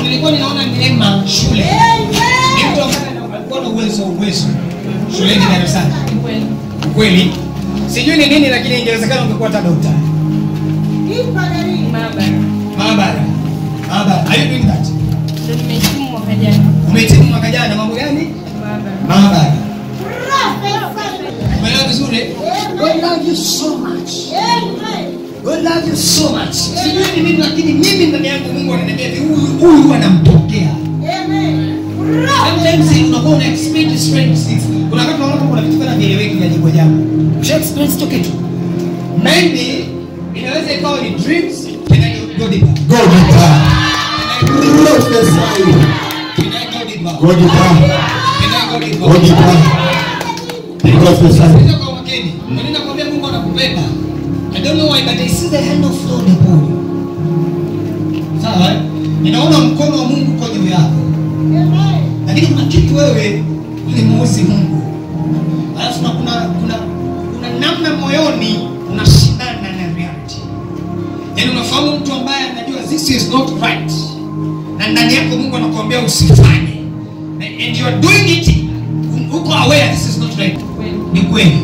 Nilikuwa ninaona neema shule. Ni mtu ambaye alikuwa na uwezo shuleni darasani. Kweli. Sijui ni nini lakini ingewezekana ungekuwa hata daktari. Maabara. Maabara. Are you doing that? Ndio nimehitimu mwaka jana. Umehitimu mwaka jana mambo gani? Maabara. Umeelewa vizuri? God love you so much. God love you so much. Sijui ni nini lakini mimi ndani yangu Mungu ananiambia hivi, huyu anampokea. Amen. Sometimes unakuwa una experience strange things. Kuna wakati unaona kuna vitu kana vieleweki vya ajabu ajabu. Usha experience hicho kitu. Maybe inaweza ikawa ni dreams. Can I go deeper? Go deeper. Prophesy. Can I go deeper? Go deeper. Can I go deeper? Go deeper. Prophesy. Kwa makini. Kwa nini nakwambia Mungu anakupenda? I don't know why, but I see the hand of Lord upon you. Sawa? Ninaona mkono wa Mungu kwa juu yako. Lakini kuna kitu wewe ulimuuzi Mungu. Alafu na kuna namna moyoni unashindana na reality. Yaani unafahamu mtu ambaye anajua this is not right. Na ndani yako Mungu anakuambia usifanye. And you are doing it, uko aware this is not right. Ni kweli.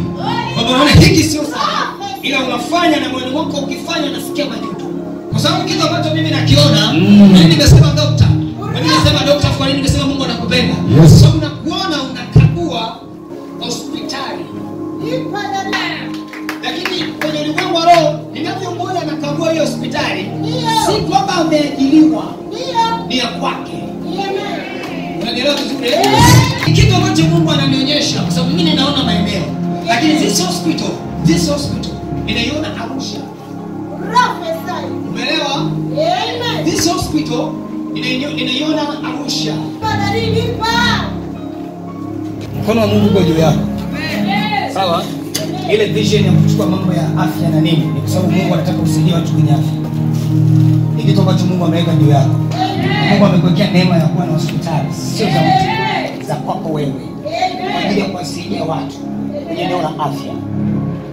Kwa maana unaona hiki sio sawa. Ila unafanya na moyo wako ukifanya unasikia majuto. Kwa sababu kitu ambacho mimi nakiona, mimi nimesema doctor. Kwa nini nimesema doctor? Kwa nini nimesema Mungu anakupenda? Yes. Kwa sababu nakuona unakagua hospitali. Lakini kwenye ulimwengu wa roho ninavyomwona anakagua hiyo hospitali, si kwamba ameajiriwa. Ni ya kwake. Unanielewa vizuri? Kitu ambacho Mungu ananionyesha kwa sababu mimi ninaona maeneo. Lakini this hospital ninaiona Arusha. Umeelewa? This hospital ninaiona Arusha. Mkono wa Mungu uko juu yako. Sawa? Ile vision ya kuchukua mambo ya afya na nini ni kwa sababu Mungu anataka usaidie watu kwenye afya. Ni kitu ambacho Mungu ameweka juu yako. Mungu amekuwekea neema ya kuwa na hospitali, sio za mtu, za kwako wewe. Kwa ajili ya kuwasaidia watu kwenye eneo la afya.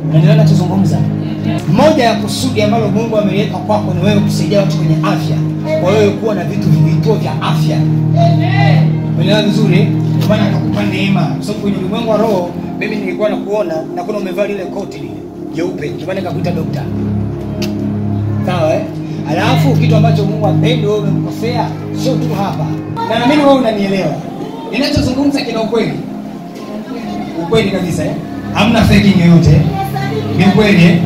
Unaendelea nachozungumza? Moja ya kusudi ambalo Mungu ameliweka kwako ni wewe kusaidia watu kwenye afya. Kwa wewe kuwa na vitu vituo vya afya. Unaelewa vizuri? Kwa maana akakupa neema. Kwa sababu kwenye ulimwengu wa roho mimi nilikuwa nakuona na kuna umevaa lile koti lile jeupe, ndio maana nikakuita doctor. Sawa eh? Alafu kitu ambacho Mungu apendi wewe umemkosea sio tu hapa. Na naamini wewe unanielewa. Ninachozungumza kina ukweli. Ukweli kabisa eh? Hamna faking yoyote. Ni ukweli eh?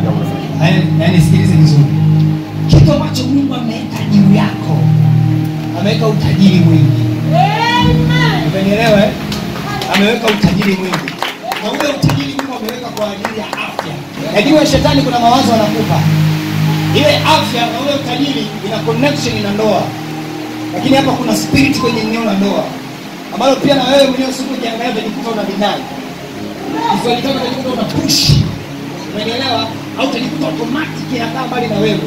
Na nisikilize vizuri. Kitu ambacho Mungu ameweka juu yako, ameweka utajiri mwingi. Amen. Umenielewa eh? Ameweka utajiri mwingi. Na ule utajiri Mungu ameweka kwa ajili ya afya. Najua shetani kuna mawazo anakupa. Ile afya na ule utajiri ina connection na ndoa. Lakini hapa kuna spirit kwenye eneo la ndoa ambalo pia na wewe mwenyewe usipojiangalia utajikuta una deny. Usipojiangalia utajikuta una push. Umeelewa? Au utajikuta automatic inakaa mbali na wewe.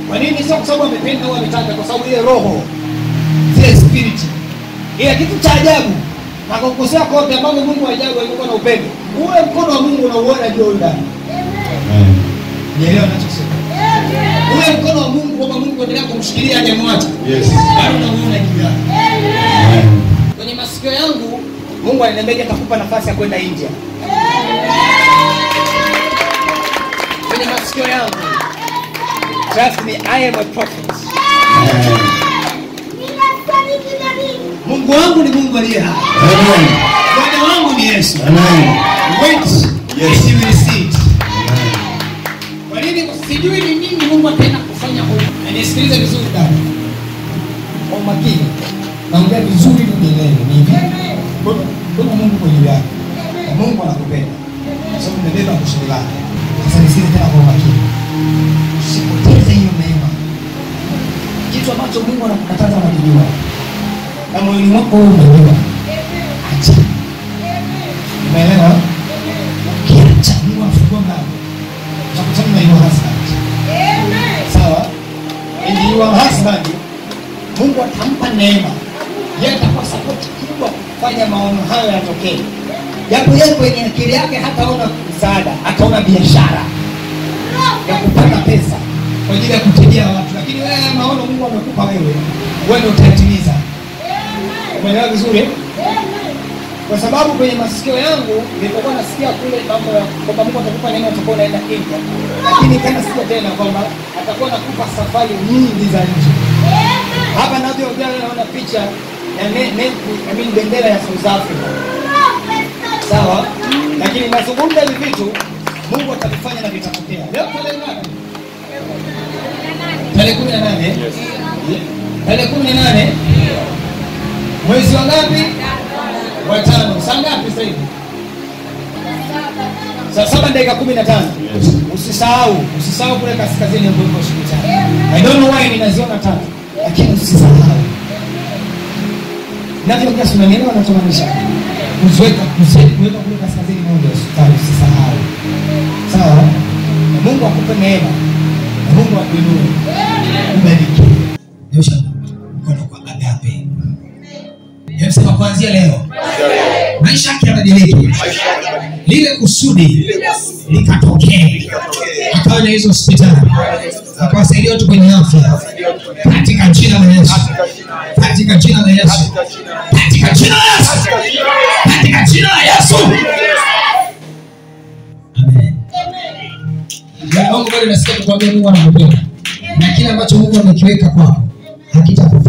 Kwa nini? Sio kwa sababu amependa au ametaka, kwa sababu ile roho, zile spirit. Ile kitu cha ajabu na kukosea kote ambapo Mungu ajabu alikuwa na upendo. Ule mkono wa Mungu unauona juu ndani. Amen. Nielewa ninachosema? Ule mkono wa Mungu kwamba Mungu endelea kumshikilia hajamwacha. Yes. Bado unauona juu yake. Amen. Kwenye masikio yangu Mungu aliniambia atakupa nafasi ya kwenda India. Kwenye masikio yangu. Trust me, I am a prophet. Amen. Mungu wangu ni Mungu aliye hai. Amen. Bwana wangu ni Yesu. Amen. Wait. Yes. And you will see it. Amen. Kwa nini sijui ni nini Mungu ataenda kufanya huko? Na nisikilize vizuri dada. Kwa makini. Naongea vizuri nielewe ni hivi. Kuna Mungu kwa juu yako. Na Mungu anakupenda. Kwa sababu umebeba kusudi lake. Sasa nisikilize tena kwa makini. Usipoteze hiyo neema. Kitu ambacho Mungu anakukataza unakijua. Na moyoni mwako wewe unajua. Acha. Umeelewa? Ukiacha Mungu afungua mlango. Utakutana na your husband. Sawa? And your husband, Mungu atampa neema. Yeye atakuwa support kubwa kufanya maono hayo yatokee. Japo yeye kwenye akili yake hataona msaada, ataona biashara ya kupata pesa kwa ajili ya kutibia watu. Lakini wewe maono Mungu amekupa wewe. Wewe ndio utatimiza. Umeelewa vizuri? Kwa sababu kwenye masikio yangu nilipokuwa nasikia kule mambo ya kwamba Mungu atakupa neema utakuwa unaenda India, lakini kana sikia tena kwamba atakuwa anakupa safari nyingi za nje. Hapa ninavyoongea naona picha ya bendera ya South Africa. Sawa? Lakini nazungumza hivi vitu Mungu atavifanya na vitatokea. Leo tarehe ngapi? Tarehe 18. Yes. Tarehe 18. Mwezi wa ngapi? Wa 5. Saa ngapi sasa hivi? Saa 7:15. Yes. Usisahau kule kaskazini ambapo hospitali. I don't know why ninaziona tatu, lakini usisahau. Ninavyoongea si unanielewa nachomaanisha? Kuziweka kule kaskazini moja hospitali, usisahau. Sawa? Na Mungu akupe neema. Na Mungu akuinue. Ubariki. Nyosha mkono kwa agape. Sema kuanzia leo maisha yake yabadilike, lile kusudi likatokee, akawa na hizo hospitali, akawasaidia watu kwenye afya, katika jina la Yesu, katika jina la Yesu, katika jina la Yesu, katika jina la Yesu. Amen. Mungu bado nasikia kukuambia Mungu anakupenda, na kile ambacho Mungu amekiweka kwako hakitakufa.